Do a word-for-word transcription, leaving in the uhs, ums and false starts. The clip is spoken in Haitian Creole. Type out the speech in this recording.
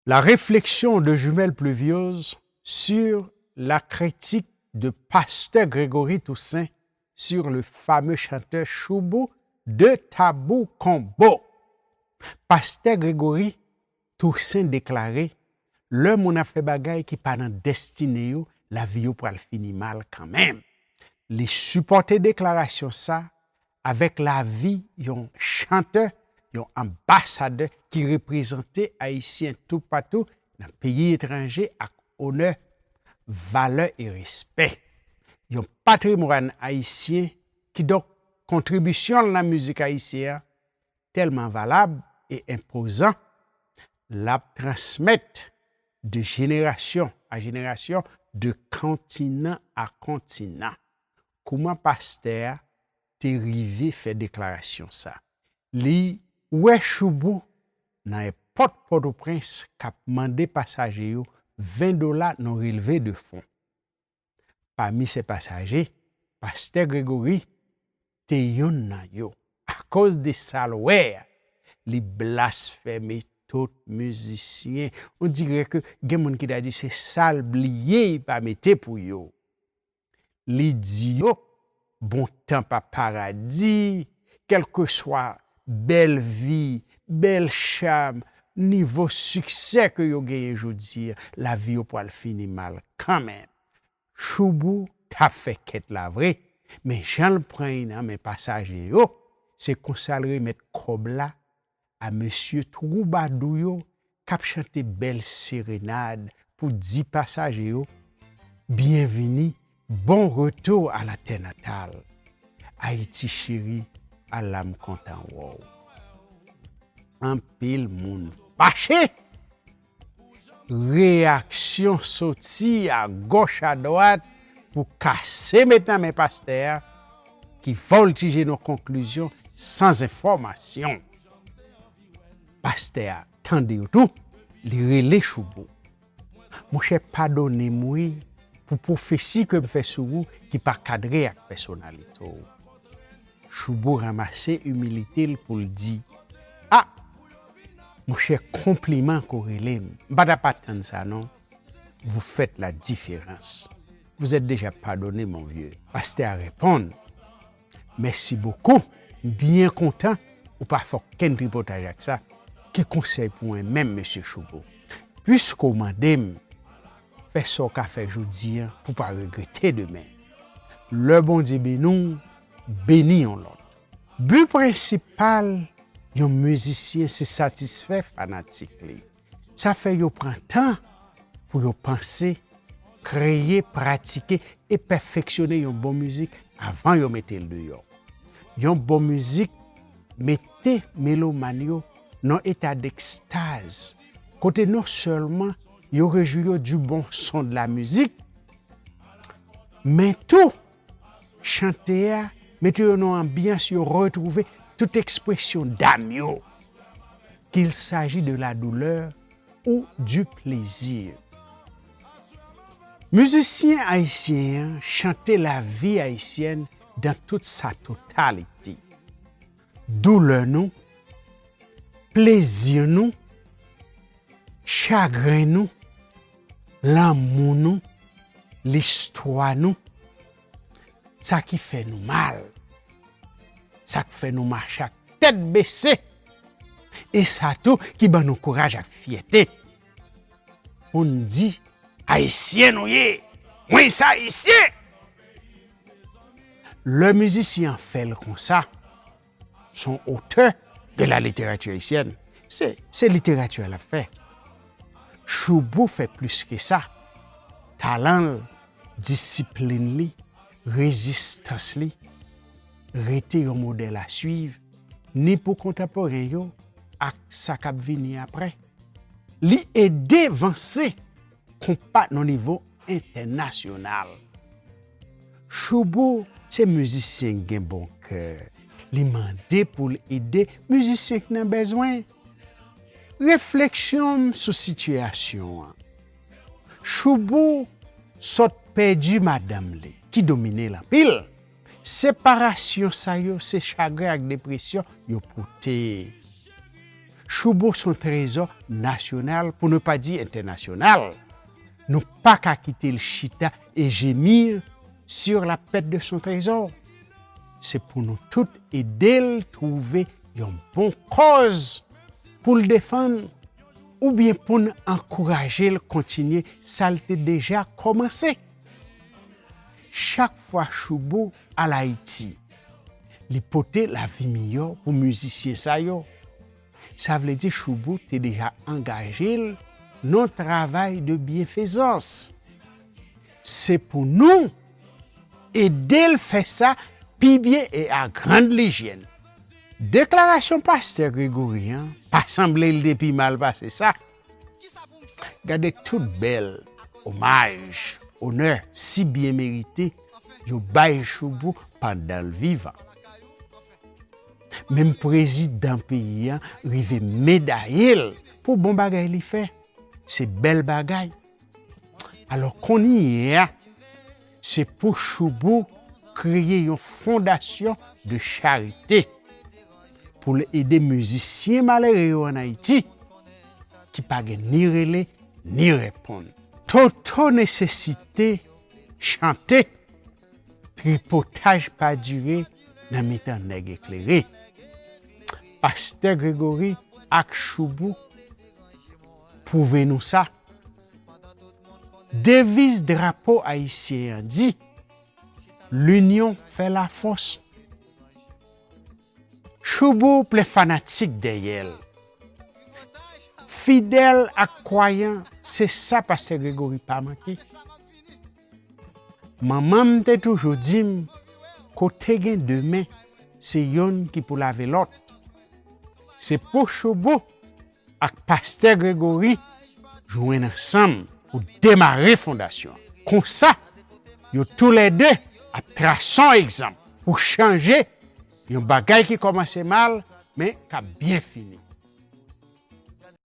La réflexion de Jumelle Pluviose sur la critique de Pasteur Grégory Toussaint sur le fameux chanteur Shoubou de Tabou Combo. Pastè Gregory Toussaint deklare, lè moun ap fè bagay ki pa nan destine yo, lavi yo pral fini mal kanmenm. Li sipòte deklarasyon sa avèk lavi yon chantè, yon anbasadè ki reprezante Ayisyen toupatou nan peyi etranje ak onè, valè e respè. Yon patrimwàn ayisyen, kidonk kontribisyon l nan mizik ayisyen an, tèlman valab e enpozan, l ap transmèt de jenerasyon a jenerasyon, de kontinan a kontinan. Kouman pastè a te rive fè deklarasyon sa? Li wè Shoubou nan èpòt Pòtoprens k ap mande pasaje yo ven dola non relve de fon. Pami se pasaje, pastè Gregory te yonn nan yo. Akoz de sa l wè a, li blasfeme tout mizisyen. On dirè ke gen moun ki ta di se sa l bliye, li pa mete pou yo. Li di yo, bon tan pa paradi, kèlkeswa bèl vi, bèl cham, nivo siksè ke yo genyen jodi a, lavi yo pral fini mal kanmenm. Shoubou t ap fè kèt la vre, men jan l pran l nan men pasaje yo, se konsa l remèt kòb la a mesye twoubadou yo k ap chante bèl serenad pou di pasaje yo, byenvini, bon retour à la terre natale. Ayiti cheri, ala m kontan wè w. Anpil moun fache. Reyaksyon soti a gòch a dwat pou kase met nan men pastè a, ki vòltije nan konklizyon san enfòmasyon. Pastè a tande yo tou, li rele Shoubou. Monchè, padone m wi pou pwofesi ke m fè sou ou ki pa kadre ak pèsonalite w. Shoubou ranmase imilite l pou l di, a, monchè, konpliman ke w rele m. M pa t ap atann sa non. Vous faites la différence. Vous êtes déjà pardonné, mon vieux. Pastè a reponn, mèsi bokou. M byen kontan ou pa fè okenn tripotaj ak sa. Ki konsèy pou mwen menm, mesye Shoubou? Piske w mande m, fè sa w ka fè jodi a pou w pa regrete demen. Lè Bondye beni w, beni yon lòt. Bi prensipal yon mizisyen se satisfè fanatik li. Sa fè yo pran tan pou yo panse, kreye, pratike e pèfeksyone yon bon mizik avan yo mete l deyò. Yon bon mizik mete melomàn yo nan eta dekstaz, kote non sèlman yo rejwi yo du bon son de la musique, men tou, chante a mete yo nan anbyans yo retwouve tout ekspresyon dam yo, qu'il s'agit de la douleur ou du plaisir. Mizisyen ayisyen an chante lavi ayisyèn dans toute sa totalité. Doulè nou, plezi nou, chagren nou, lanmou nou, listwa nou, sa ki fè nou mal, sa k fè nou mache ak tèt bese, e sa tou ki ban nou kouraj ak fyète pou n di, Ayisyen nou ye, mwen se Ayisyen. Lè mizisyen an fè l konsa, se yon otè de la littérature haïtienne. Se, se literati l ap fè. Shoubou fè plis ke sa. Talan l, disiplin li, rezistans li, rete yon modèl a swiv, ni pou kontanporen yo ak sa k ap vini apre. Li ede vanse konpa nan nivo entènasyonal. Shoubou se mizisyen k gen bon kè. Li mande pou l ede mizisyen k nan bezwen. Refleksyon m sou sitiyasyon an. Shoubou sot pèdi madanm li, ki domine l anpil. Separasyon sa yo se chagren ak depresyon yo pote. Choubo se yon trezò nasyonal, pou ne pa di entènasyonal. Nou pa ka kite l chita et gémir sur la perte de son trésor. Se pou nou tout ede l twouve yon bon kòz pou l defann, oubyen pou n ankouraje l kontinye sa l te deja kòmanse. Chak fwa Choubo al Ayiti, li pote lavi miyò pou mizisyen sa yo. Sa vle di Choubo te deja angaje l nan yon travay de byenfezans. Se pou nou ede l fè sa pi byen e a grand lijyèn. Deklarasyon pastè Gregory an pa sanble l te pi mal pase sa. Gade tout bèl omaj, onè si byen merite yo bay Choubo pandan l vivan. Menm prezidan peyi an rive medaye l pou bon bagay li fè. Se bèl bagay. Alò, kounye a, se pou Choubo kreye yon fondasyon de charite pou l ede mizisyen malere yo ann Ayiti ki pa gen ni rele ni reponn. Toto nesesite chante, tripotaj pa dire nan mitan nèg eklere. Pastè Gregory ak Choubo pwouve nou sa. Deviz drapo ayisyen an di, L'union fait la force. Choubo plen fanatik dèyè l. Fidèl ak kwayan, se sa pastè Gregory pa manke. Manman m te toujou di m, kote gen de men, se yonn ki pou lave lòt. Se pou Choubo ak pastè Gregory jwenn ansanm pou demare fondasyon. Konsa, yo toulède ap trase yon egzanp pou chanje yon bagay ki kòmanse mal, men k ap byen fini.